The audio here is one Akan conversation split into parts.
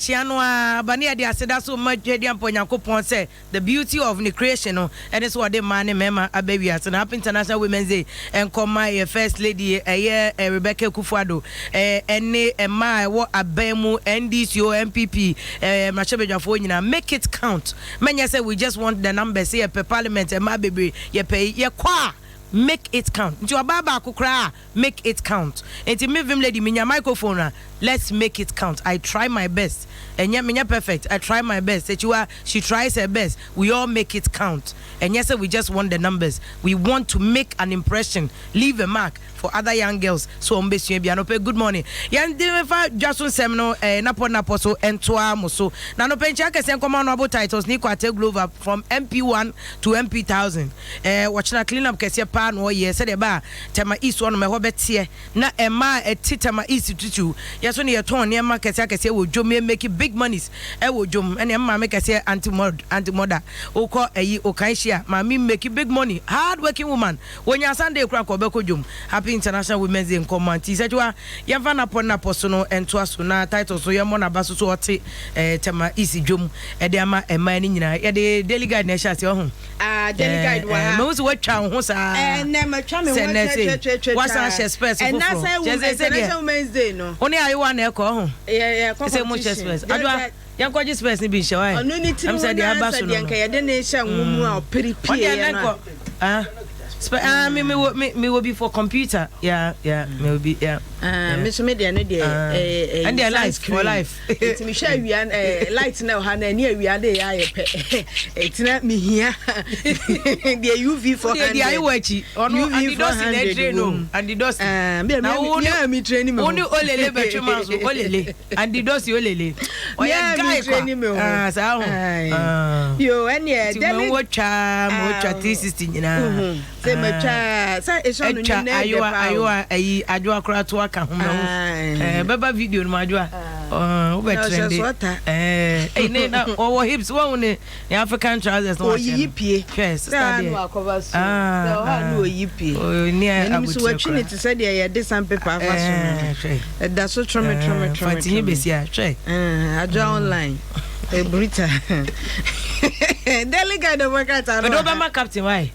Yɛkyea no ara ba ne yɛde aseda so ma Tweaduampɔ Nyankopɔn sɛ the beauty of ne creation no ɛne sɛ ɔde mmaa ne mmarima aba wiase no. Happy International Women's Day nkɔ ma yɛ First Lady ɛyɛ Rebecca Akufo-Addo ɛne mmaa a ɛwɔ aban mu, NDC o, NPP, mmarahyɛbadwafoɔ nyinaa. Make it count. Mɛnyɛ sɛ we just want the numbers, sɛ yɛpɛ parliament mmaa bebree, yɛpɛ yi, yɛkɔ a make it count. Nti ɔbaa baako koraa a, make it count. Nti me Vim Lady, menya microphone a, let's make it count. I try my best, ɛnyɛ menyɛ perfect, I try my best. Akyiwa, she tries her best. We all make it count. Ɛnyɛ sɛ we just want the numbers, we want to make an impression, leave a mark for other young girls so wɔn bɛsua bi. Anɔpɛ, good morning. Yɛn de fa dwa so nsɛm no napɔ napɔ so ntoa mo so na anɔpɛ nkyɛn akɛseɛ nkɔmɔ Honourable Titles ne Kwate Glover from MP1 to MP 1000. Wɔkyena clean up kɛseɛ paa na ɔyɛ sɛdeɛ ɛba a Tema East hɔnom ɛhɔ bɛteɛ na mmaa a ɛte Tema East tutu yɛ so ne yɛtɔn nneɛma kɛseɛ akɛseɛ wɔ dwom, yɛ make big monies ɛwɔ dwom. Ɛne maame kɛseɛ Aunty Mother, wokɔ ɛyi okan hyia maame, make big money, hard working woman. Wonya Sunday kora kɔ ɔbɛkɔ dwom. Happy International Women's Day nkɔmmɔ. Nti sɛkyiwa yɛmfa napɔ napɔ so no ntoa so na title so yɛmmɔ n'aba so so ɔte Tema East dwom ɛde ama mmaa no nyinaa. Yɛde Daily Guide na ɛhyɛ aseɛ ɔho. Ah, Daily Guide wɔ ha. Mehu sɛ woatwa wo ho saa. Ɛnɛ matwa me ho. Sɛ nnɛ sei wasan ahyɛ specs ɛna foforɔ. Sɛ Kyerɛ sɛ sɛdeɛ International Women's Day no wo ne ayewa na ɛkɔ ɔho. Yɛ kɔ sɛ mo hyɛ competition. specs adwoa, yɛnkɔgye specs no bi nhyɛ wae. Ɔno ne tiri Ɛm ho sɛ deɛ na aba sɛ so deɛ no nka yɛde ne hyɛ ngo mu a ɔpere ɔde pie ɛnɛ no kɔ a ah ah, me wɔ bi for computer, yeah, me wɔ bi, yeah. Ah, me so me deɛ no deɛ Ah. ɛɛ Ɛn deɛ life for sunscreen. life. Nti mehwɛ awia light na ɛwɔ ha na ɛne awia de yɛ ayɛ pɛ, ɛti na mehia deɛ UV 400. Deɛ ayewa akyi ɔno UV Andy Dosty na 400 ɛtrain no. wɔ mu. Andy Dosty. Ah, me Na wo ne me training me wo ho. ne olele bɛtwe ma so, olele Andy Dosty, olele ɔyɛ Me guy kwa. training me ho. Ah, saa ho. Aye. Ah. Yo, ɛneɛ nti Daily mo wɔtwa mo wɔtwa Ah, 360 nyinaa. Sɛ matwa sɛ ɛsɔ no atwa nwom na ɛdɛ ayowa paa o. Ayowa ayi adwoa koraa to aka ho ma wo. Aye. Bɛba video no mu adwoa Na wobɛ ɔhyɛ trende. so ɔta. Ɛyi ne na ɔwɔ hips, wɔn ne African trousers na wahyɛ Oyiyi no. pie. Hwɛ sister Sɛ deɛ. ano akɔba so. Ah, sɛ ɔha ah. no oyi pie. Oh, ne N'anim so abotire watwi ne koraa. te sɛ deɛ yɛde sandpaper afa so no. Hwɛ. Ɛda so trɔme trɔme trɔme. Fantinyi besia hwɛ. Ah, Adwoa online. Ebrita. Daily Guide of Wakata. Mede wobɛma captain wae.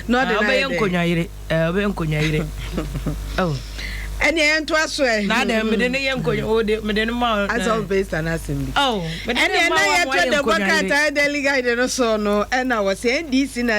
Na ɔde Ah, na wobɛyɛ ayɛ dɛ. nkonnwa yere. Wobɛyɛ nkonnwa yere. Oh. Ɛne ɛntoa so ɛ. Na adɛ mede ne yɛ nkonnwa wode mede ne ma wo. Asɛ ɔmpɛ Easter no asɛm bi. Oh, mede ɛne ne ma ɛna wo ama yɛtɔ woayɛ the nkonnwa yere. Bɔkrataa Daily Guide no so no, ɛna wɔ sɛ NDC na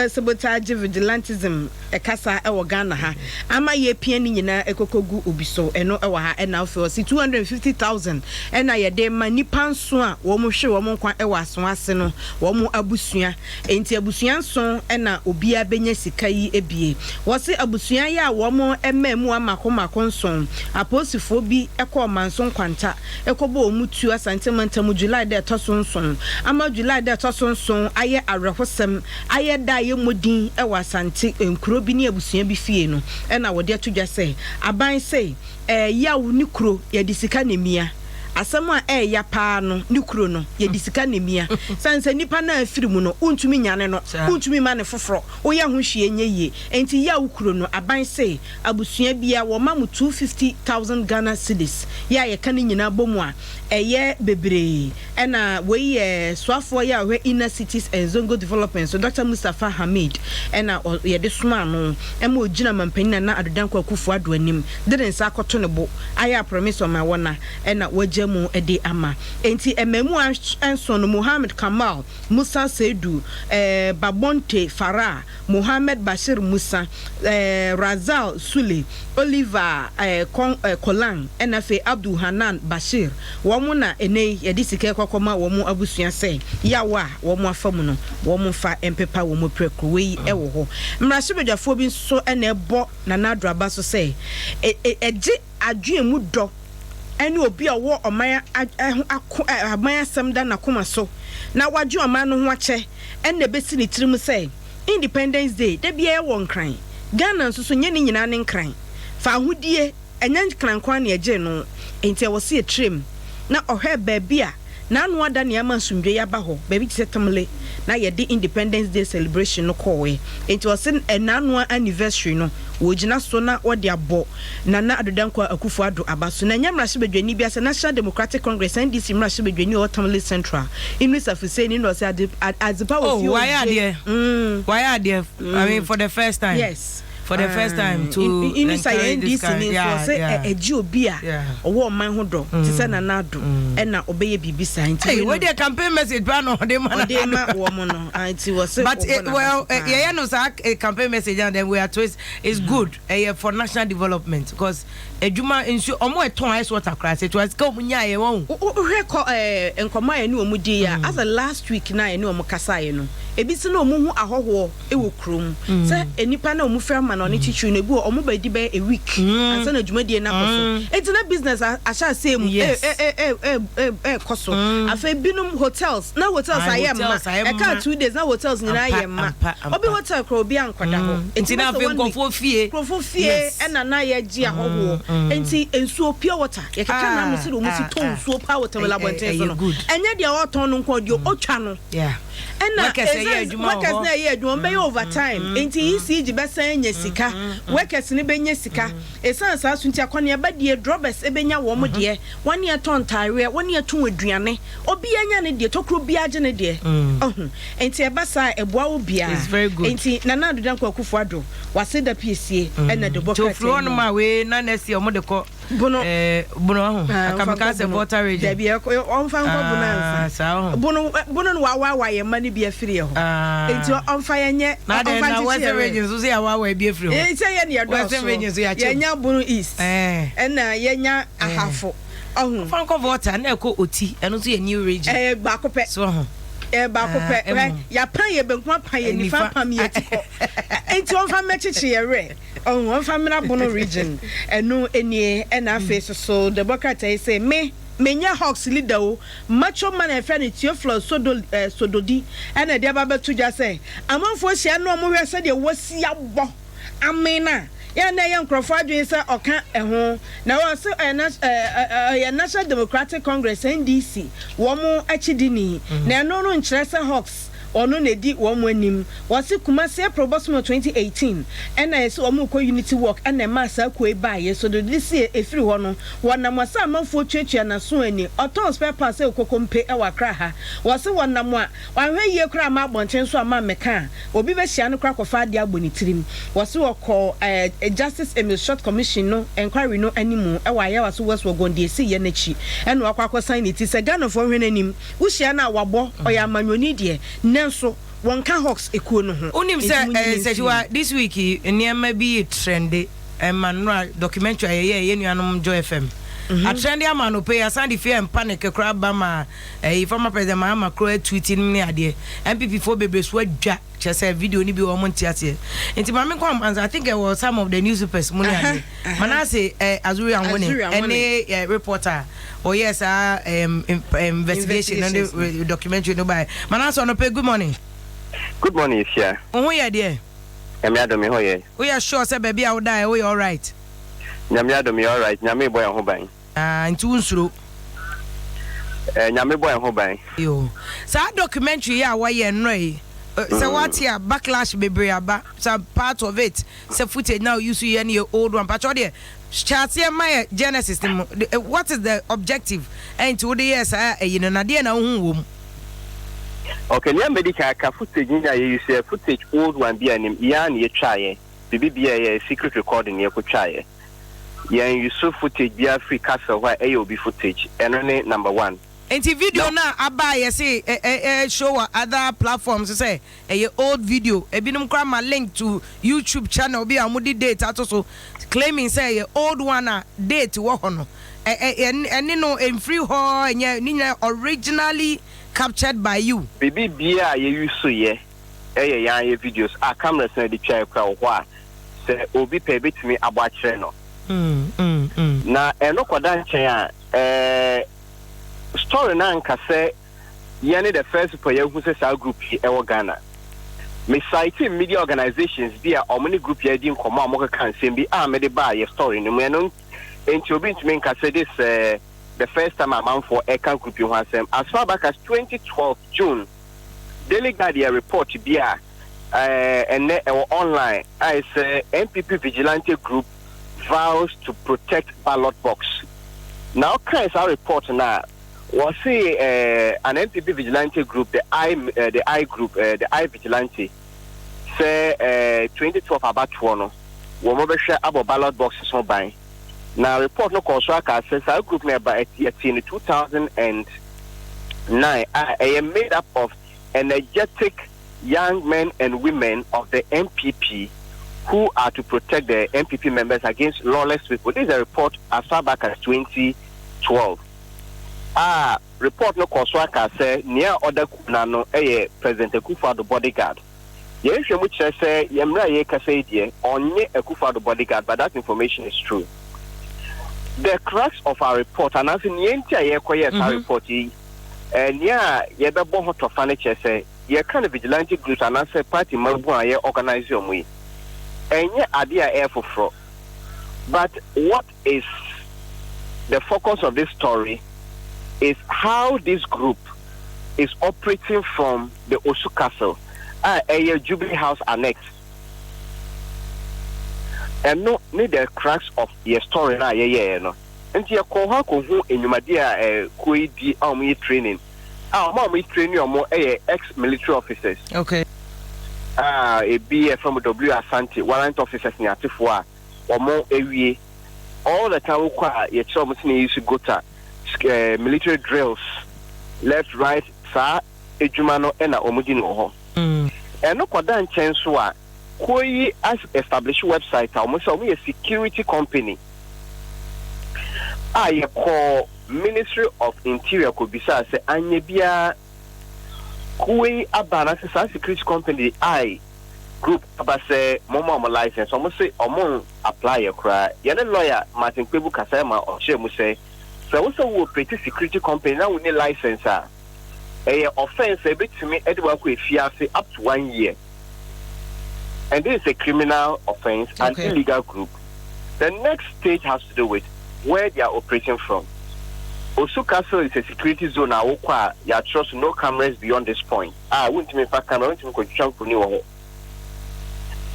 sabotage vigilantism ɛkasa ɛwɔ Ghana ha ama yɛpia ne nyinaa ɛkɔkɔ gu obi so. Ɛno ɛwɔ ha. Ɛna afei ɔsi 250,000 ɛna yɛde ma nipa nso a wɔn hwɛ wɔn nkwa ɛwɔ aso ase no wɔn abusua. Nti abusua nson ɛna obiara bɛnya sika yi ebie. Wɔsi abusua yi a wɔn ɛmɛ mu amako mako nson, apolisifoɔ bi ɛkɔ ɔmanso nkwanta ɛkɔbɔ wɔn tuo Asante mantam July dɛ ɛtɔ so 7, ama July dɛ ɛtɔ so 7 ayɛ awerɛhosɛm, ayɛ da a yɛmmɔ din ɛwɔ Asante nkuro bi ne abusua bi fie no. Ɛna wɔde ato dwa sɛ aban sɛ yaw ne kuro yɛde sika na emia asɛm a ɛɛya paa no ne kuro no yɛde sika na emia san sɛ nipa no a afiri mu no, wontumi nyane no. Saa. Wontumi ma ne foforɔ woyɛ ho hwee nyɛ yie. Nti yaw kuro no, aban sɛ abusua bia wɔma mo 250,000 Ghana cedis yɛ a yɛka ne nyinaa bɔ mu a ɛyɛ bebree. Ɛna wei yɛ soafoɔ yɛ a ɔhwɛ Inner Cities and Zongo Development so, Dr Mustapha Hamid, ɛna yɛde soma ano ɛma ogyina mampanyin Nana Addo Dankwa Akufo Addo anim de ne nsa akɔto ne bo ayɛ aprɔmise ɔma wɔna ɛna wagya mu de ama. Enti mmamu nson no: Mohammed Kamal Musa Seidu, Babonte Farah, Mohammed Bashir Musa, Razal Sule, Oliver Kolan, ɛna afei Abdul Hanan Bashir. Wɔn na ɛnɛ yi yɛde sika kɔkɔma wɔn abusua sɛ yaw a wɔn afa mu no wɔn mfa mpepa wɔn pere. Wei ɛwɔ hɔ. Mmarahyɛbadwafoɔ bi nso ɛna ɛbɔ Nana Addo aba so sɛ ɛgye adwene mu dɔ ɛne obi a ɔwɔ ɔman ɛho ako aman asɛm da n'akoma so na wagye ɔman no ho akyɛ ɛna ebesi ne tirim sɛ Independence Day da biara wɔ Nkran. Ghana nso so nyɛ ne nyinaa ne Nkran fa ahodie, ɛnyɛ Nkran kwan na ɛgye no. Nti ɛwɔ se yɛtirim na ɔhwɛ baabi a n'ano ada nneɛma asomdwe yaba hɔ, baabi te sɛ Tamale na yɛde Independence Day celebration no kɔɔɛ. Nti ɔse ɛnaanoa anniversary no. Wɔgyina so na wɔde abɔ Nana Addo Dankwa Akufo Addo aba so. Na ɛnyɛ mmarahyɛbadwani biara sɛ National Democratic Congress, NDC, mmarahyɛbadwani a ɔwɔ Tamale Central, Inusah Fuseini na ɔsɛ ade adzepa wɔ Oh, fie wayɛ ogye. adeɛ. Wayɛ adeɛ. I mean, for the first time. For the first time to Inusah yɛ encourage this NDC kind. ni nso ɔsɛ ɛgye obi a ɔwɔ ɔman ho dɔ te sɛ Nana Addo ɛna ɔbɛyɛ biribi saa nti Hey, wei wei no deɛ campaign message paa na ɔde ma Nana ɔde ma Addo. wɔn no. Ah, nti wɔsɛ But ɔbɔ n'aba well, so paa. yɛyɛ no saa campaign message and then we are twist. It's good. For national development because adwuma nsuo ɔmo ɛtɔn ice water koraa sɛ tuwa sika ɔmo nyaa yɛ wɔn. Wohwɛ kɔ nkɔmmɔ a yɛne wɔn di a, as last week na yɛne wɔn kasaeɛ no, ebi si na wɔn ho ahɔhoɔ wɔ kurom sɛ nnipa na wɔn fira ma na ɔne titiri no, ebi wɔ wɔn bɛdi bɛyɛ a week ansa na dwumadie no akɔ so, eti na business ahyɛ aseɛ mu ɛ ɛ ɛ ɛ ɛkɔ so. Afei binom hotels na hotels ayɛ mma, ɛka 2 days na hotels nyinaa yɛ mma. Obi hotel kora, obi ankɔda hɔ. Nti na afei nkɔfoɔ fie. Nkurɔfoɔ fie ɛna na yɛgye ahɔhoɔ. Nti nsuo, pure water, yɛkeka na mo si de wɔn si tɔn nsuo paa wɔ Tamale abɔnten so no, ɛnyɛ deɛ ɔtɔn no nko, deɛ ɔtwa no ɛna workers ɛyɛ adwuma wɔ workers hɔ. Na ɛyɛ adwuma, wɔn bɛyɛ overtime, nti ECG bɛsan anya sika, workers no bɛnya sika. Esan saa so nti akɔneaba deɛ, drivers ɛbɛnya wɔn deɛ, wɔn ne ɛtɔn ntaareɛ, wɔn ne ɛtɔn aduane, obiara nya ne deɛ, tokuro biara gye ne deɛ ɔho. Nti ɛba saa, ɛboa wo biara. It's very good. Nti Nana Addo Dankwa Akufo Addo wase da piesie ɛna de bɔ nti ofiri krataa hɔnom mu. A wei na next year ɔmo de kɔ Bono. Bono ho. Ah, akameka ɔmfa nkɔ sɛ Bono. Volta Region. Dabi, ɔmfa nkɔ Bono Ah, ansa. saa ho. Bono Bono no wawaawa yɛn mma no bi afiri yɛ hɔ. Nti ɔmfa yɛn nyɛ Na de ɔmfa na nkyekye Western yɛn werɛ. Region nso sɛ yɛawaawa bi afiri hɔ. Sɛ yɛ ne yɛdɔɔso. Western Region so yɛakyɛ mu. Yɛnya Bono East ɛna yɛnya Ahafo ɔho. Ɔmfa nkɔ Volta na ɛkɔ Oti, ɛno nso yɛ new region. Ɛyɛ baako pɛ. So ho. Ɛyɛ baako Ah, pɛ. ɛmu. Hwɛ, yɛapan yɛ benkum, apan yɛ nifa, Nifa. apam yɛ tikɔ, nti ɔmfa mmɛkyekye yɛ werɛ ɔho, ɔmfa mmra Bono Region. Ɛno nie. Ɛna afei soso Democrat yi sɛ me menyɛ Hawks leader o. Macho man a yɛfrɛ no Theophilus Sododi ɛna ɛde aba bɛto dwa sɛ amanfoɔ hyia na ɔmo hwɛ sɛdeɛ wɔasi abɔ amen a yɛn na ɛyɛ nkurɔfoɔ adwene sɛ ɔka ɛho na wɔsɛ ɛyɛ National Democratic Congress, NDC, wɔn akyidini, na ɛno no nkyerɛ sɛ Hawks ɔno na edi wɔn anim. Wɔsi Kumasi, April bɔsɔmɔ 2018 ɛna yɛsɛ wɔn kɔ Unity Walk ɛna ɛmaa saa kuo yi baayɛ. So de si efiri hɔ no, wɔnam wɔsɛ amanfoɔ tuatua n'aso ani, ɔtɔn spare parts sɛ okokompe ɛwɔ Akra ha. Wɔsi wɔnam a wɔahwɛ yie koraa ama abɔnten so ama mmɛka a obi bɛhyia no koraa kɔfa adeɛ abɔ ne tirim. Wɔsi wɔkɔ Justice Emile Short Commission no enquiry no anim ɛwɔ Ayawaso West Wuogon deɛ esi yɛ n'akyi, ɛna wakɔ akɔsan ne ti sɛ Ghanafoɔ hwɛ n'anim wohyia no a wabɔ ɔyɛ amanyɔni deɛ, nanso wɔnka Hawks ekuo no ho. Wonim Nti sɛ munyi ne mfiri sɛkyiwa this week yi, nneɛma bi trende ɛma nnora documentary a yɛyɛ yɛ nuanom Joy FM atrende ama anɔpɛ yi, asan de fear and panic koraa ba ma ɛyi former President Mahama koraa tweet no ne adeɛ. NPP foɔ bebree so adwa kyerɛ sɛ video no bi wɔ ɔmo nte aseɛ. Nti maame nkɔ ansa, I think ɛwɔ some of the newspapers mu ne adeɛ. Manasseh Azuri Anwone Azuri Anwone. ɛne reporter ɔyɛ saa investigation no ne documentary no bae. Manasseh ɔnɔpɛ, good morning. Good morning, Ifia. Wo ho yɛ deɛ? Nyame adom, me ho yɛ. Woyɛ sure sɛ baabi a wodaeɛ woyɛ alright? Nyame adom, yɛ alright. Nyame bɔ yɛn ho ban. Ah, nti wonsuro? Nyame bɔ yɛn ho ban. Yo, saa documentary yi a wɔyɛ nnora yi, sɛ wate a backlash bebree aba, some part of it sɛ footage na use yɛ no yɛ old one. Patwɛ deɛ hyɛ aseɛ ma yɛ genesis no mu. What is the objective ɛnti wode yɛɛ saa ɛyi no, na deɛ na wohu wɔ mu? Okay, nea medi kan aka, footage ni a yɛyi sɛ footage old one bi anim yɛa na yɛtwaeɛ. Biribi bi a ɛyɛ secret recording na yɛkɔtwaeɛ. Yɛn use footage bi afiri castle hɔ a ɛyɛ obi footage. Ɛno ne number one. Nti video no a aba a yɛse ɛ ɛ ɛ show wɔ other platforms sɛ ɛyɛ old video, ebinom koraa ma link to YouTube channel bi a wɔde date ato so claiming sɛ ɛyɛ old one a date wɔ hɔ no, ɛ ɛ ɛne no mfiri hɔ, ɛnyɛ ne nyinaa originally captured by you? Biribi bia a yɛyi so yɛ ɛyɛ yɛn ayɛ videos a cameras na de twaeɛ koraa wɔ hɔ a sɛ obi pɛ ebetumi abɔ akyerɛ no. Na ɛno kɔda nkyɛn a, story no anka sɛ yɛne the first people yɛahu sɛ saa group yi ɛwɔ Ghana. Me cite media organizations bi a ɔmo ne group yi adi nkɔmmɔ a ɔmo keka nsɛm bi a mede baa yɛ story no mu. Ɛno nti obi ntumi nka sɛ this the first time amanfoɔ ɛka group yi ho asɛm. As far back as 2012 June, Daily Guard yɛ report bi a Ɛnɛ ɛwɔ online a sɛ NPP vigilante group vows to protect ballot box. Na ɔkae saa report na wɔse an NPP vigilante group, the I group, the I Vigilante, sɛ 2012 abatoɔ no wɔn bɛhwɛ abɔ ballot boxes ho ban. Na report no kɔɔ so aka sɛ saa group no ɛba yɛte no 2009 a ɛyɛ made up of energetic young men and women of the NPP who are to protect the NPP members against lawless people. This is a report as far back as 2012. Ah, report no kɔ so aka sɛ nea ɔda kuna no yɛ President Akufo-Addo bodyguard. Yɛhwɛ mu kyerɛ sɛ yɛn mmerɛ a yɛrekasa yi deɛ, ɔnyɛ Akufo-Addo bodyguard, but that information is true. The crux of our report, anaasɛ nea nti a yɛrekɔyɛ saa report yi, nea yɛbɛbɔ ho tɔfa no kyerɛ sɛ yɛka no vigilante groups anaasɛ party mmabu a yɛ organize ɔmo yi, ɛnyɛ adeɛ a ɛyɛ foforɔ. But what is the focus of this story is how this group is operating from the Osu Castle a ɛyɛ Jubilee House Annex. Ɛno ne the crux of yɛ story na yɛyɛɛ no. Nti yɛkɔ hɔ akɔhu enyumadeɛ a kuo yi di a wɔn yɛ training a wɔn training wɔn yɛ ex military officers a ebi yɛ from W Asante, warrant officers ne atefoɔ a wɔn awie. All the time wokɔ a, yɛkyerɛ wɔn sɛ na yɛsi gota, military drills, left, right, saa edwuma no ɛna wɔn di no wɔ hɔ. Ɛno kɔda nkyɛn so a, kuo yi as establish website a wɔn sɛ wɔn yɛ security company a yɛkɔ Ministry of Interior kɔ bisa sɛ anya biara kuo yi aba anaasɛ saa security company I group aba sɛ mɔmɔ ɔmo license. Ɔmo sɛ ɔmo apply yɛ koraa. Yɛne lawyer Martin Kpebu kasa ma ɔkyerɛ mu sɛ wosɛ wo operate security company na wo ne license a, ɛyɛ offence a ebetumi ɛde wakɔ efiase up to one year, and this is a criminal offence and illegal group. The next stage has to do with where they are operating from. Osu Castle is a security zone a wokɔ a, yɛatwerɛ so, "No cameras beyond this point," a wontumi mfa camera, wontumi nkɔtwitwa mfoni wɔ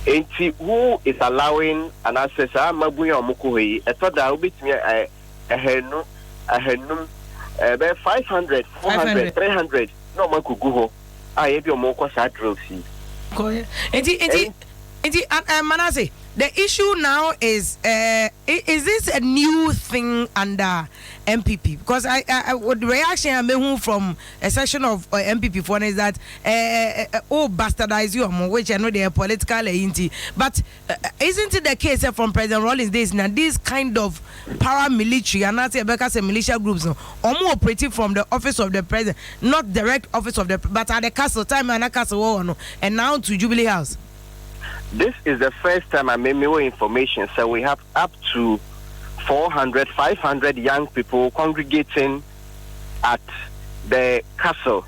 hɔ. Nti who is allowing anaasɛ saa mmabu yi a wɔkɔ hɔ yi, ɛtɔ da a wobɛtumi 200, 500, ɛbɛyɛ 500, 400, 300 na wɔn akɔgu hɔ a yɛbi wɔn kɔ saa drills yi. Kɔ nti Manase, the issue now is is this a new thing under NPP? Because I the reaction I mean from a section of NPP for is that oh, bastardize you, which I know they are political nti. But isn't it the case from President Rawlings days now, this kind of paramilitary and not say militia groups no, omo operating from the office of the president, not direct office of the, but at the castle time and castle no, and now to Jubilee House? This is the first time I made me information. So we have up to 400, 500 young people congregating at the castle.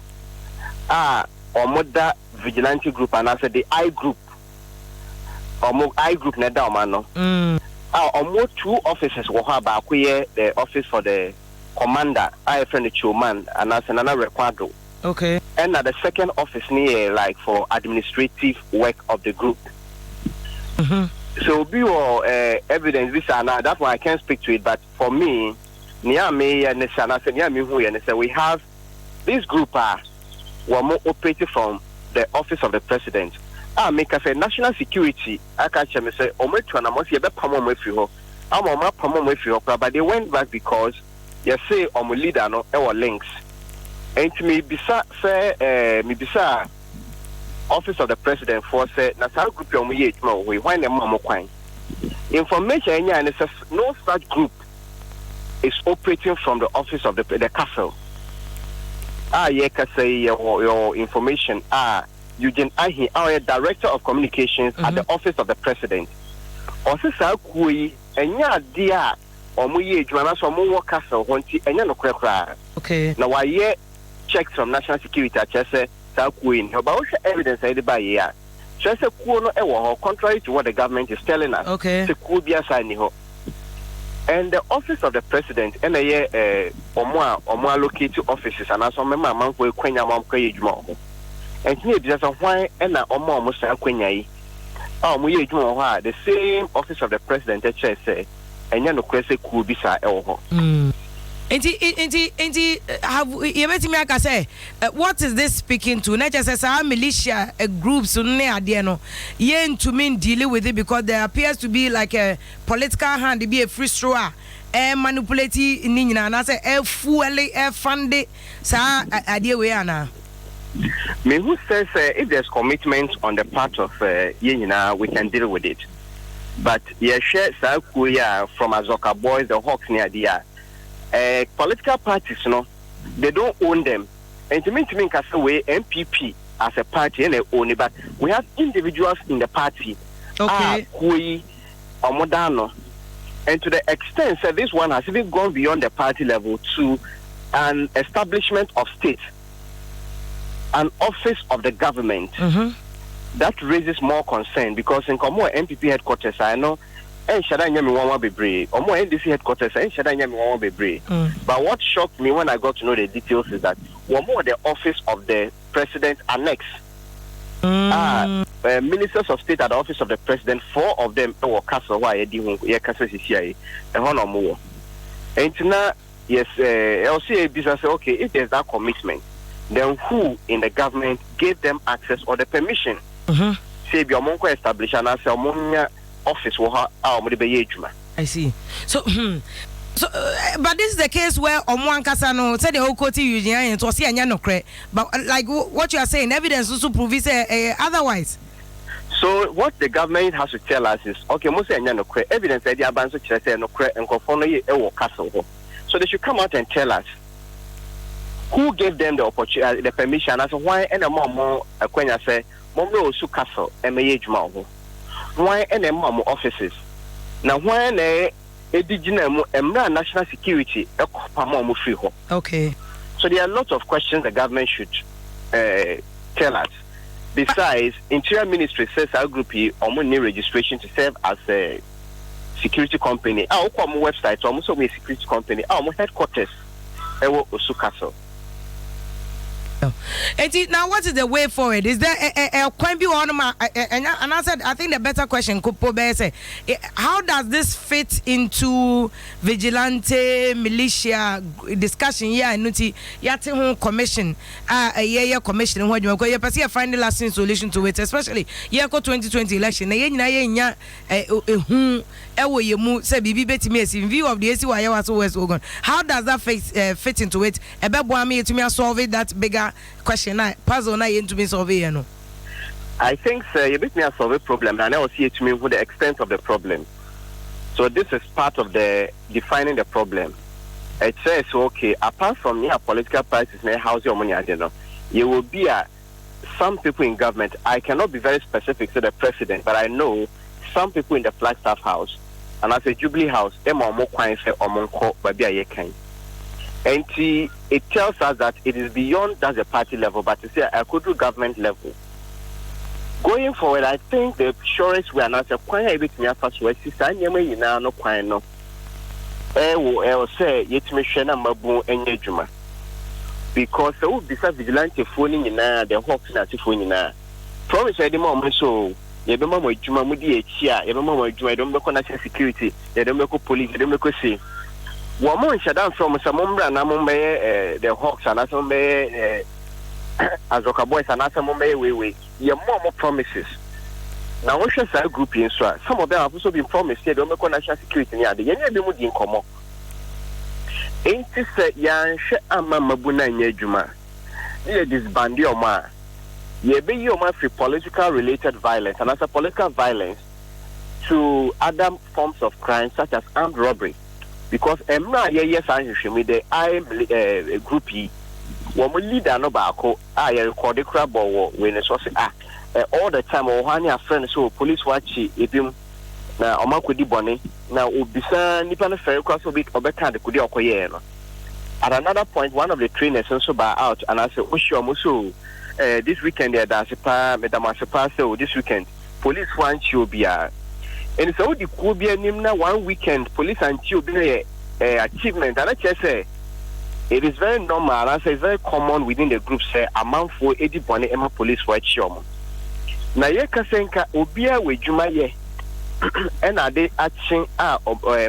Ah, Omoda Vigilante Group and I said the I Group. Omo I Group na da ọma no. Ah, ɔmo two offices wɔ hɔ a baako yɛ the office for the commander a yɛfrɛ no Chairman anaasɛ Nana Rekwado. Ɛna the second office ne yɛ like for administrative work of the group. So obi wɔ evidence bi saa na that one I can't speak to it, but for me, nea meyɛ ne sɛ anaasɛ nea mehu yɛ ne sɛ we have this group a wɔn operate from the office of the president a meka sɛ national security aka kyerɛ me sɛ wɔn atu anamɔ sɛ yɛbɛpam wɔn afiri hɔ ama wɔn apam wɔn afiri hɔ koraa, but they went back because yɛse wɔn leader no ɛwɔ links. Nti mebisa sɛ mebisa office of the president foɔ sɛ na saa group yi a wɔn yɛ adwuma wɔ hɔ yi, hwan na ɛma wɔn kwan? Information ɛnya ne sɛ no such group is operating from the office of the castle a yɛkasa yi. Yɛwɔ information a Eugene Ahi a ɔyɛ director of communications at the office of the president, ɔsi saa kuo yi ɛnyɛ adeɛ a wɔn yɛ adwuma na so wɔn wɔ castle hɔ, nti ɛnyɛ nokorɛ koraa. Na wayɛ checks from national security akyerɛ sɛ saa kuo yi ni ɔba. Wohwɛ evidence a yɛde ba yie a, kyerɛ sɛ kuo no wɔ hɔ, contrary to what the government is telling us sɛ kuo bi asa ni hɔ. And the office of the president ɛna ɛyɛ ɔmo a ɔmo allocate offices anaasɛ ɔmo ma amanfoɔ ekwanya ama ɔmo kɔ yɛ adwuma wɔ hɔ. Ɛnti na ebisa sɛ hwan ɛna ɔma ɔmo saa akwanya yi a ɔmo yɛ adwuma wɔ hɔ a the same Office of the President kyerɛ sɛ ɛnyɛ nokorɛ sɛ kuo bi saa ɛwɔ hɔ. Nti have yɛbɛtumi aka sɛ what is this speaking to? Na kyerɛ sɛ saa militia groups no ne adeɛ no, yɛntumi dealing with it because there appears to be like a political hand bi efiri soro a manipulate ne nyinaa anaasɛ ɛfuel, ɛfund saa adeɛ wei anaa? Mehu sɛ if there's commitment on the part of yɛn nyinaa, we can deal with it. But yɛhwɛ saa kuo yi a, from Azoka Boys, the Hawks ne adeɛ a, political parties no, they don't own them. Nti mintimi nka sɛ wei NPP as a party ɛna own it, but we have individuals in the party a kuo yi ɔmo da no. And to the extent that this one has even gone beyond the party level to an establishment of state, an office of the government, that raises more concern because in Komo NPP headquarters, I know ɛnhyɛ da nyɛ me nwanwa bebree. Ɔmo NDC headquarters ɛnhyɛ da nyɛ me nwanwa bebree. But what shocked me when I got to know the details is that wɔn wɔ the Office of the President annex. Ah, ministers of state at the Office of the President, four of them ɛwɔ castle hɔ a yɛdi ho yɛkasa sisi ayi ɛhɔ na ɔmo wɔ. Nti na yes, ɛwɔ sɛ yɛbisa sɛ, okay, if there's that commitment, then who in the government gave them access or the permission? Sɛ ebi ɔmo nkɔ establish anaasɛ ɔmo nya office wɔ hɔ a ɔmo de bɛyɛ adwuma. I see. So, but this is the case where ɔmo ankasa no sɛdeɛ ɔkɔ ti Eugene Ayen to ɔsi ɛnyɛ nokorɛ, but like what you are saying, evidence nso prove sɛ otherwise. So what the government has to tell us is, okay, mo sɛ ɛnyɛ nokorɛ, evidence ɛde aba nso kyerɛ sɛ nokorɛ nkurɔfoɔ no yɛ ɛwɔ castle hɔ. So they should come out and tell us who gave them the opportunity, the permission, anaasɛ hwan ɛna ɛma ɔmo akwanya sɛ mo mmerɛ Osu Castle ɛmɛyɛ adwuma wɔ hɔ. Hwan ɛna ɛma ɔmo offices, na hwan na edi gyina mu mmerɛ a national security ɛkɔ pam a ɔmo firi hɔ? So there are a lot of questions the government should tell us. Besides, Interior Ministry says our group yi ɔmo need registration to serve as a security company. A wokɔ ɔmo website, ɔmo sɛ ɔmo yɛ security company a ɔmo headquarters ɛwɔ Osu Castle. Eti now what is the way forward? Is there a kwan bi wɔ hɔnom a and I said I think the better question could bɛyɛ sɛ, how does this fit into vigilante militia discussion yi a ɛno nti yɛate ho commission a ɛyɛ yɛ commission ho adwuma, because yɛpɛ sɛ yɛ find the lasting solution to it, especially yɛkɔ 2020 election na yɛn nyinaa yɛnya ehu ɛwɔ yɛn mu sɛ biribi bɛtumi esi in view of the esi wɔ Ayawaso West Wuogon. How does that fit into it? Ɛbɛboa mi yɛtumi asolve that bigger question na puzzle na yɛntumi solve yɛ no? I think sɛ yɛbɛtumi asolve problem na na ɔsi yɛtumi hu the extent of the problem. So this is part of the defining the problem. Ɛkyerɛ sɛ, okay, apart from nea political parties na ɛhouse ɔmo ne ade no, yɛwɔ bi a some people in government, I cannot be very specific to the president, but I know some people in the Flagstaff House and as a Jubilee House ɛma ɔmo kwan sɛ ɔmo nkɔ baabi a yɛkan. Nti it tells us that it is beyond just the party level, but to say akɔduru government level. Going forward, I think the surest way anaasɛ kwan a yɛbɛtumi afa so asi saa nneɛma nyinaa no kwan no ɛwɔ sɛ yɛtumi hwɛ na mmabun nyɛ adwuma, because sɛ wobisa vigilantefoɔ no nyinaa, the Hawks ne asefoɔ nyinaa, promise a yɛde ma ɔmo nso, yɛbɛma mo adwuma, mo di akyi a yɛbɛma mo adwuma, yɛde mo bɛkɔ national security, yɛde mo bɛkɔ police, yɛde mo bɛkɔ se wɔn mo nhyɛ da mfrɛ mo sɛ mo mmra na mo mbɛyɛ the Hawks anaasɛ mo mbɛyɛ Azoka Boys anaasɛ mo mbɛyɛ weiwei. Yɛ mo a mo promises na wohwɛ saa group yi nso a, some of them have also been promised yɛ de wɔn bɛkɔ national security ne ade. Yɛn ebi mu di nkɔmɔ. Nti sɛ yɛanhwɛ ama mmabu no anyɛ adwuma ne yɛ disband ɔmo a, yɛbɛyi ɔmo afiri political related violence anaasɛ political violence to other forms of crime such as armed robbery, because mmerɛ a yɛyɛ saa nhwehwɛmu yi, the I group yi, wɔn leader no baako a yɛrekɔde kora bɔ wɔ wei ne so sɛ ah, all the time ɔwɔ hɔ a ne afrɛ no sɛ police wakye ebi na ɔmo akɔdi bɔne na obisa nipa no fɛre kora sɛ obi ɔbɛka adekode a ɔkɔyɛɛ no. At another point, one of the trainers nso ba out anaasɛ ohyia ɔmo so, this weekend yɛda ase paa, meda mo ase paa sɛ o this weekend police fo ankye obiara. Ɛni sɛ wodi kuo bi anim na one weekend police ankye obi no yɛ achievement ana kyerɛ sɛ It is very normal anaasɛ it's very common within the group sɛ amanfoɔ di bɔne ma policefoɔ akyi wɔn. Na yɛka sɛ nka obiara wɔ adwuma yɛ ɛna ade akye a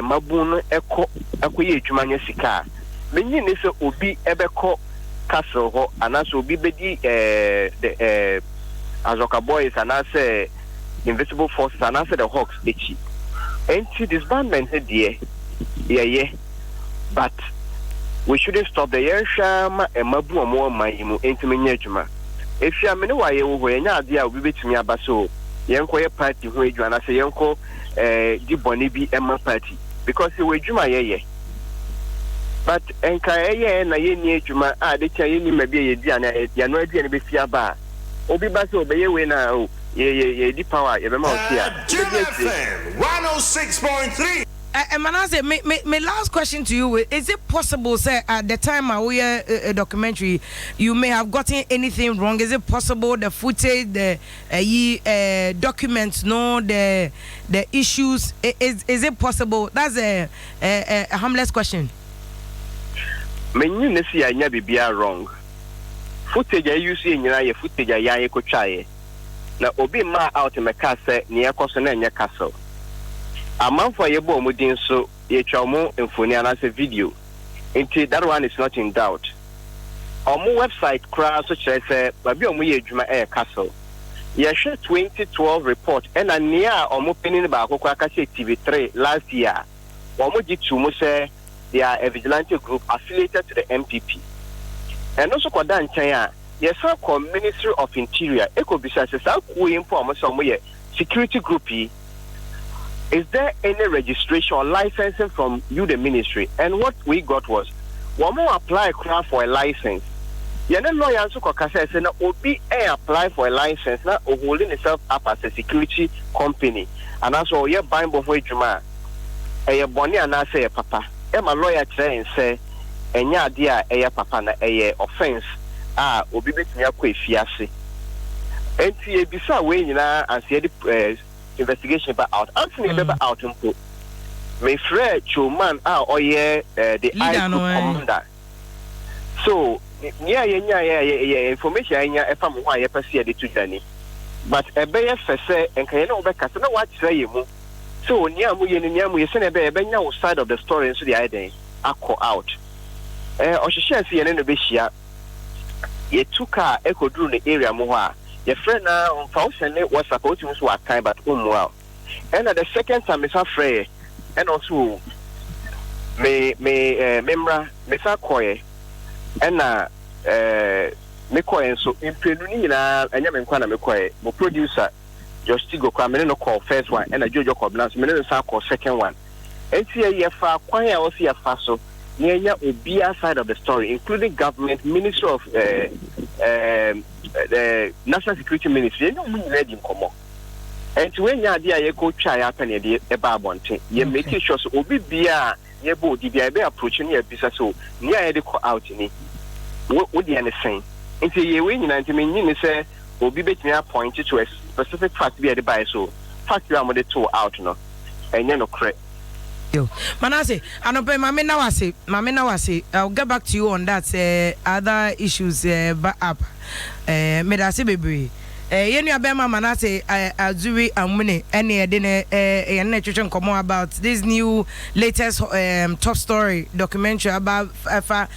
mmabun no kɔ akɔyɛ adwuma nya sika a, menye nni sɛ obi bɛkɔ castle hɔ anaasɛ obi bɛdi the Azoka Boys anaasɛ Invisible Forces anaasɛ the Hawks akyi. Enti disbandment no deɛ yɛyɛ but we shouldn't stop there, yɛnhwɛ ara ma mmabun a wɔwɔ ɔman yi mu ntumi nyɛ adwuma. Efi a me ne wo a yɛwɔ hɔ yi, ɛnyɛ adeɛ a obi bɛtumi aba sɛ o yɛnkɔyɛ party ho adwuma anaasɛ yɛnkɔ eh, di bɔne bi ma party because yɛwɔ adwuma a yɛyɛ. But nka ɛyɛ na yɛnni adwuma a ade kye a yɛnni ma bi a yɛaduane a yɛanoa aduane bɛfi aba a, obi ba sɛ ɔbɛyɛ wei na o yɛdi power a yɛbɛma wo sei a, Jim wobɛdi akyire. FM 106.3. Manasseh, me me me last question to you is it possible sɛ at the time a woyɛ documentary you may have gotten anything wrong, is it possible the footage, the ɛyi eh, documents no, the issues, is it possible? That's a harmless question. Menye no sɛ yɛanya biribiara wrong. Footage a yɛ use yɛ nyinaa yɛ footage a yɛn yɛkɔtwaeɛ. Na obi mmaa out mmɛkaa sɛ nea ɛrekɔ so no ɛnyɛ castle. Amanfoɔ a yɛbɔ wɔn din nso yɛtwa wɔn mfoni anaasɛ video nti that one is not in doubt. Wɔn website koraa nso kyerɛ sɛ baabi a wɔyɛ adwuma yɛ castle. Yɛhwɛ 2012 report ɛna nea wɔn panin baako koraa ka kyerɛɛ TV3 last year a, wɔgye too mu sɛ they are a vigilante group affiliated to the NPP. Ɛno nso kɔda nkyɛn a, yɛsan kɔ Ministry of Interior kɔbisa sɛ saa kuo yi mpo a wɔsɛ wɔyɛ security group yi, is there any registration or licensing from you the ministry? And what we got was wɔn apply koraa for a license. Yɛne lawyer nso kɔkasae sɛ na obi apply for a license na ɔholding himself up as a security company anaasɛ ɔyɛ banbɔ ho adwuma a, ɛyɛ bɔne anaasɛ ɛyɛ papa? Ɛma lawyer kyerɛ yɛn sɛ ɛnyɛ adeɛ a ɛyɛ papa na ɛyɛ offence a obi bɛtumi akɔ afiase. Enti yɛbisaa wei nyinaa ansa yɛde eh, investigation ba out. Ansa na yɛbɛba out mpo, mefrɛɛ Choman a ɔyɛ eh, the I Leader Group no eh. commander. So, nea yɛnyaeɛ a yɛ information a yɛnya ɛfa mo ho a yɛpɛ sɛ yɛde to dwa ni. But ɛbɛyɛ fɛ sɛ nka yɛne wo bɛkasa na woakyerɛ yɛn mu sɛ o nea moyɛ no nea moyɛ sɛnea ɛbɛyɛ yɛbɛnya wo side of the story nso de ayɛ dɛn akɔ out. Eh, ɔhyehyɛɛ sɛ yɛne no bɛhyia. Yɛtu kaa ɛkɔduru ne area mu hɔ a, yɛfrɛ no a ɔmfa wo sɛne WhatsApp a wotumi nso wakan but ɔmmua wo. Ɛna the second time mesan frɛɛ ɛna ɔso o me me eh, me mmra mesan kɔɛ ɛna eh, mekɔɛ nso mprenu ne nyinaa ɛnyɛ me nkwa na mekɔɛ mo producer Josh Tigo koraa me ne no kɔɔ first one ɛna Jojo Kɔbena nso me ne no san kɔɔ second one nti yɛfa kwan a ɔsi yɛfa so na yɛnya obiara side of the story including government, ministry of national security ministry, yɛne wɔn nyinaa di nkɔmmɔ. Nti woanya adeɛ a yɛkɔ twa yɛ apɛ na yɛde ɛba abɔnten. Yɛ make sure sɛ obi biara yɛbɔ odi biara yɛbɛ approach no, yɛbisa sɛ nea yɛde kɔ out ni, wo deɛ ne sɛn? Nti yɛ wei nyinaa nti menyi ne sɛ obi bɛtumi appoint to a specific fact bi a yɛde baeɛ so fact bi a wɔde to out no ɛnyɛ nokorɛ. Yo. Manasseh, anɔpɛ maame na wase, maame na wase. I'll get back to you on that. Other issues ba up. Medase bebree. Yɛn nua bɛrima Manasseh Azuri Amune ɛne ɛde ne yɛn ne twetwe nkɔmɔ about this new latest top story documentary about ɛfa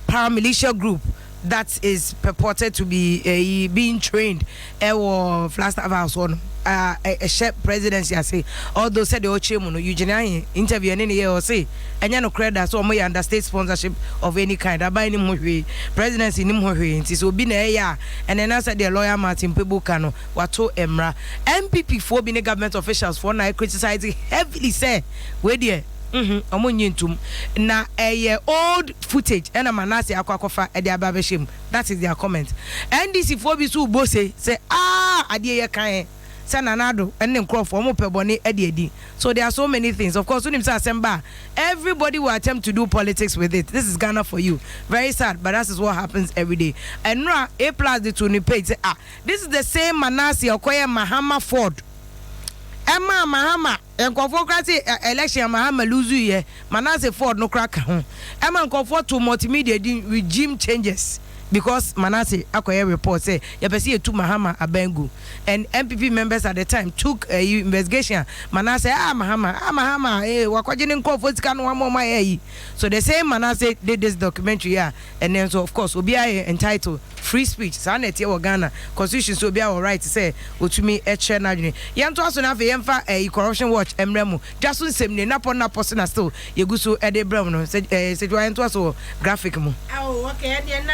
paramilitia group that is purported to be being trained ɛwɔ Flagstaff House hɔ no a ɛhyɛ presidency ase. Although sɛdeɛ ɔkyerɛ mu no, Eugene Ahe interview ɛne ne yɛ, ɔse ɛnyɛ nokorɛ da sɛ ɔmo yɛ under state sponsorship of any kind. Aban nim ho hwee, presidency nim ho hwee, nti sɛ obi na ɛyɛ a ɛnɛ na sɛdeɛ lawyer Martin Kpebu ka no, wato mmara. NPP foɔ bi ne government officials foɔ na criticize heavily sɛ wei deɛ ɔmo nye ntom na ɛyɛ old footage ɛna Manasseh akɔ akɔfa ɛde aba abɛhyɛ mu. That is their comment. NDC foɔ bi nso bɔ se sɛ aa adeɛ yɛ kan sɛ Nana Addo ɛne ne nkurɔfoɔ ɔmo pɛ bɔne ɛde adi. So there are so many things. Of course, wonim sɛ asɛm ba a, everybody will attempt to do politics with it. This is Ghana for you. Very sad, but that is what happens every day. Ɛnora A Plus de to ne page sɛ ah, this is the same Manasseh ɔkɔyɛ Mahama Ford. Ɛmaa Mahama nkurɔfoɔ koraa se election a Mahama lose yɛ, Manasseh Ford no koraa ka ho. Ɛma nkurɔfoɔ too multimedia din regime changes because Manasseh akɔyɛ report sɛ yɛpɛ sɛ yɛtu Mahama aban gu and NPP members at the time took ɛyi investigation a Manasseh, ah, Mahama, ah, Mahama eh, wakɔgye ne nkurɔfoɔ sika no wama ɔmo ayɛ ayi. So the same Manasseh did this documentary a ɛnɛ nso, of course, obiara yɛ entitled free speech. Saa na ɛteɛ wɔ Ghana constitution so, obiara wɔ right sɛ otumi ɛkyerɛ n'adwene. Yɛnto aso no, afei yɛmfa ɛyi Corruption Watch mmerɛ mu. Dwa so nsɛm nie, napɔ napɔ so na still yɛgu so ɛde brɛ mu no sɛ sɛ dwa. Yɛnto aso wɔ graphic mu. Oh, okay. Ɛdeɛ na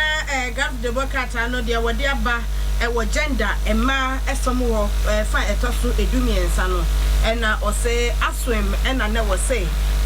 graphic de bɔ krataa no deɛ wɔde aba ɛwɔ gender, mmaa ɛfam hɔ, fa ɛtɔ so 13 no, ɛna ɔsɛ asoem, ɛna na wɔsɛ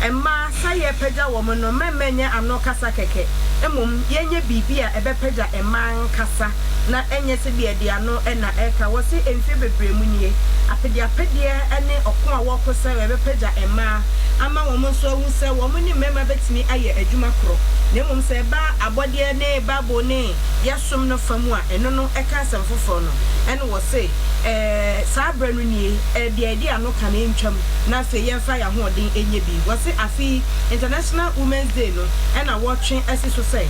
mmaa sɛ yɛpagya wɔn no, mmarima nyɛ ano kasa kɛkɛ, mmom yɛnyɛ biribi a ɛbɛpagya mmaa nkasa na ɛnyɛ sɛ bi ɛde ano ɛna ɛka. Wɔsɛ mfie bebree mu nie, apedeapedeɛ ne ɔko a wɔkɔ sɛ ɛbɛpagya mmaa ama wɔn nso ahu sɛ wɔn ne mmarima bɛtumi ayɛ adwuma korɔ, na mmom sɛ ɛba abɔdeɛ ne Bible ne yɛsom no fa mu a, ɛno no ɛka asɛm foforɔ no. Ɛne wɔ se saa berɛ no nie, deɛ yɛde ano ka no ntwam na afei yɛmfa yɛn ahoɔden nyɛ bi. Wɔse afei International Women's Day no, ɛna wɔtwe asi so sɛ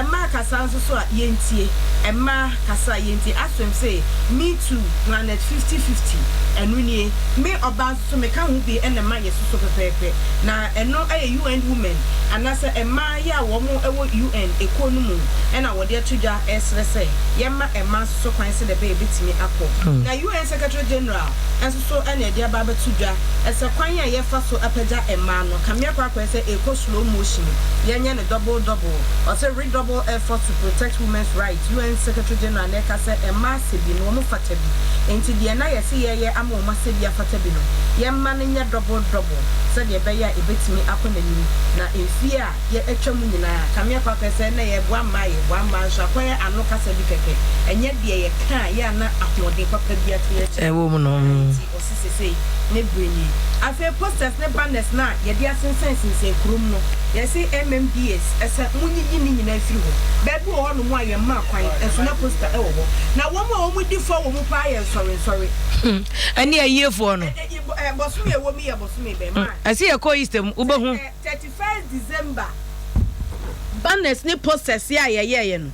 mmaa kasa nso so a, yɛntie mmaa kasa a yɛntie. Asɛm sɛ "Me too, planet 50-50", ɛno nie, me ɔbaa nso so meka ho bi, ɛna ma yɛ soso pɛpɛɛpɛ. Na ɛno ɛyɛ UN Women anaasɛ mmaa yɛ a wɔn ɛwɔ UN ekuo no mu ɛna wɔde ato dwa ɛsrɛ sɛ yɛma mmaa nso so kwan sɛ dɛbɛ yɛbɛtumi akɔ. Na UN Secretary General nso so ɛna ɛde aba abɛto dwa ɛsɛ kwan a yɛfa so apagya mmaa no kamea kɔ akɔyɛ sɛ ɛkɔ slow motion, yɛnyɛ no double double. Ɔsɛ redouble effort to protect women's rights. UN Secretary General na ɛka sɛ mmaa asɛ bi no wɔn fata bi, nti deɛ na yɛsɛ yɛyɛ ama wɔn asɛ bi afata bi no, yɛmma no nyɛ double double sɛdeɛ ɛbɛyɛ a ɛbɛtumi akɔ n'anim. Na mfie a yɛ atwa mu nyinaa kamea kɔ akɔyɛ sɛ na yɛboa mmaa, yɛboa mmaa nso akɔyɛ ano kasa bi kɛkɛ, ɛnyɛ deɛ yɛka a yɛ ana ahoɔden papa bi ate akyire. Ɛwɔ mu no. Nti ɔsi sesei ne bere nie. Afei posters ne banners na yɛde asensɛn kurom no, yɛsi MMDAs ɛsɛ munyiyi ne nyinaa firi hɔ. Baabi wɔ hɔnom a yɛn mmaa kwan ɛso na poster ɛwɔ hɔ, na wɔn a wɔn di fɔ wɔ mu paa yɛ nsɔrensɔre. Ɛne ayiefoɔ no. Ɛ bɔsome ɛwɔ mu yɛ bɔsome bɛn ma? Ɛsɛ yɛkɔ Easter mu, wobɛhu. 31st December banners ne posters yɛ a yɛyɛɛyɛ no,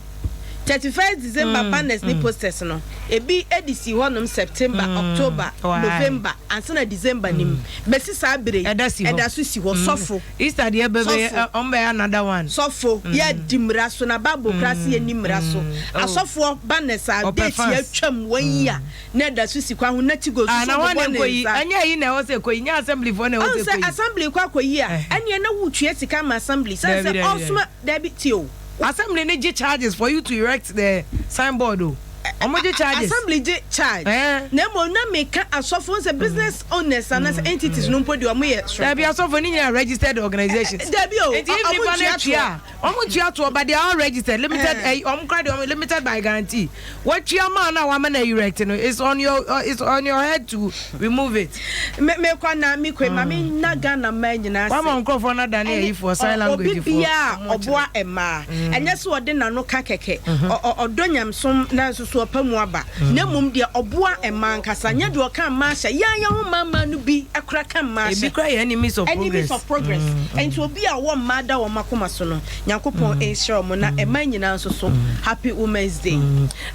31st December banners ne posters no, ebi edi si hɔnom September, October, Why? November ansa na December nim bɛsi saa bere yi. Ɛda si hɔ. Ɛda so si hɔ, sɔfo. Easter deɛ bɛbɛyɛ Sɔfo. ɔmo bɛyɛ another one. Sɔfo, yɛdi mmara so na Bible kora se yɛni mmara so. Oh. Asɔfoɔ banners a Ɔpɛ date fans. atwam wɔn yi a na ɛda so si kwan ho na ti go Ah, so na so wɔn bobɔ na ne nkɔ yi nsa. Ɛnyɛ yi na ɛwɔ sɛ kɔ yi, nyɛ assembly foɔ na ɛwɔ Ɔn sɛ sɛ kɔ yi. assembly kɔ akɔyi a, ɛneɛ na wotua sika ma assembly sɛ Dabi, dabi, ɔsoma dabi tie o. Assembly ne gye charges for you to erect the signboard o. Ɔmo gye charges. Assembly gye charge. Na mmom na meka asɔfo sɛ business owners anaasɛ entities no mpo deɛ, ɔmo yɛ soronko. Dabi, asɔfo ne nyinaa registered organizations. Dabi o. Nti if ɔmo nipa no ntua atua a, ɔmo ntua toɔ, but they are all registered limited. Ɔmo kora deɛ, ɔmo limited by guarantee. Watua maa na wama na erect no, it's on your head to remove it. Me mekɔ na mekɔ ma me na Ghana mmaa nyinaa Wama nkurɔfoɔ no adane ayifoɔ, sign language obi foɔ. biaa Ɔmo ɔboa mmaa, ɛnyɛ sɛ ɔde n'ano ka kɛkɛ, ɔdɔ nyamsom na nso so ɔpa mu aba, na mmom deɛ ɔboa mmaa nkasa, nyɛ deɛ ɔka mmaa hyɛ yɛn yɛn ho mmaa mmaa no bi ɛkora ka mmaa Ebi hyɛ. kora yɛ enemies of Enemies progress. of progress. Nti obi a ɔwɔ mmaa da wɔn akoma so no, Nyankopɔn nhyira wɔn na mmaa nyinaa nso so happy Women's Day.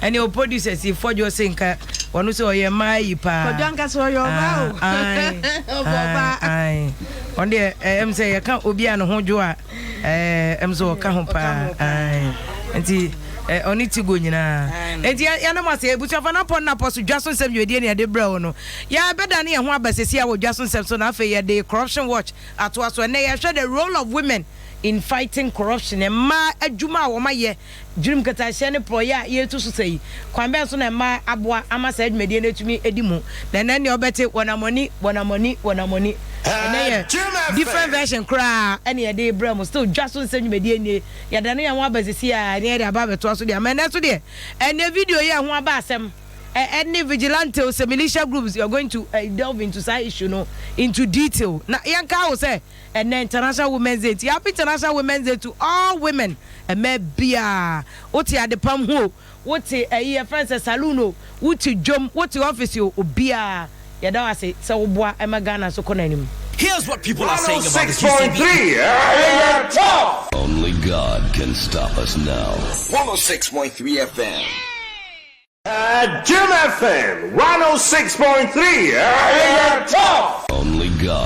Ɛne o producers yi fɔdwo se nka wɔno sɛ ɔyɛ mmaa yi paa. Kɔdwo ankasa ɔyɛ ɔbaa o. Ɔbɔ ɔbaa. Ɔno deɛ ɛm sɛ yɛka obi a ne ho dwo a, ɛm sɛ ɔka ho paa. Ɔka ho paa. Ae. Nti ɔne Tigo nyinaa. Nti yɛnom ase abusuafa no apɔ nnapɔ so dwa so nsɛm dwumadie ne yɛde brɛ wo no. Yɛbɛda ne yɛn ho aba sɛsi a wɔ dwa so nsɛm so, na afei yɛde Corruption Watch atoa so. Ɛnnɛ yɛhwɛ the role of women in fighting corruption, mmaa adwuma a wɔn ayɛ dwirim katahyɛ ne porɔyɛ a yɛretu so sɛ yi, kwan bɛn so na mmaa aboa ama saa dwumadie no atumi adi mu. Na ɛnɛ nea ɔbɛte wɔnamɔni wɔnamɔni wɔnamɔni, ɛnɛ yɛ different version koraa ɛne yɛde brɛ mo. Still dwa so nsɛm dwumadie nie. Yɛda ne yɛn ho aba sisi a ɛne yɛde aba abɛtoa so deɛ ama ɛnɛ so deɛ, ɛnɛ video yi a ɛho aba asɛm ɛne vigilante o sɛ militia groups, you are going to delve into saa issue no into detail. Na yɛnka wo sɛ ɛnɛ International Women's Day, nti happy International Women's Day to all women. Ɛmɛ biaa wote adepam ho o, wote ɛyi yɛfrɛ sɛ saloon o, wote dwom, wote office o, obiaa. Yɛda wo ase sɛ woboa ma Ghana nso kɔ n'anim. Here's what people are saying about the GCB. 106.3 ɛyɛ top. Only God can stop us now. 106.3 FM. Jim FM 106.3 ɛyɛ top. Only God.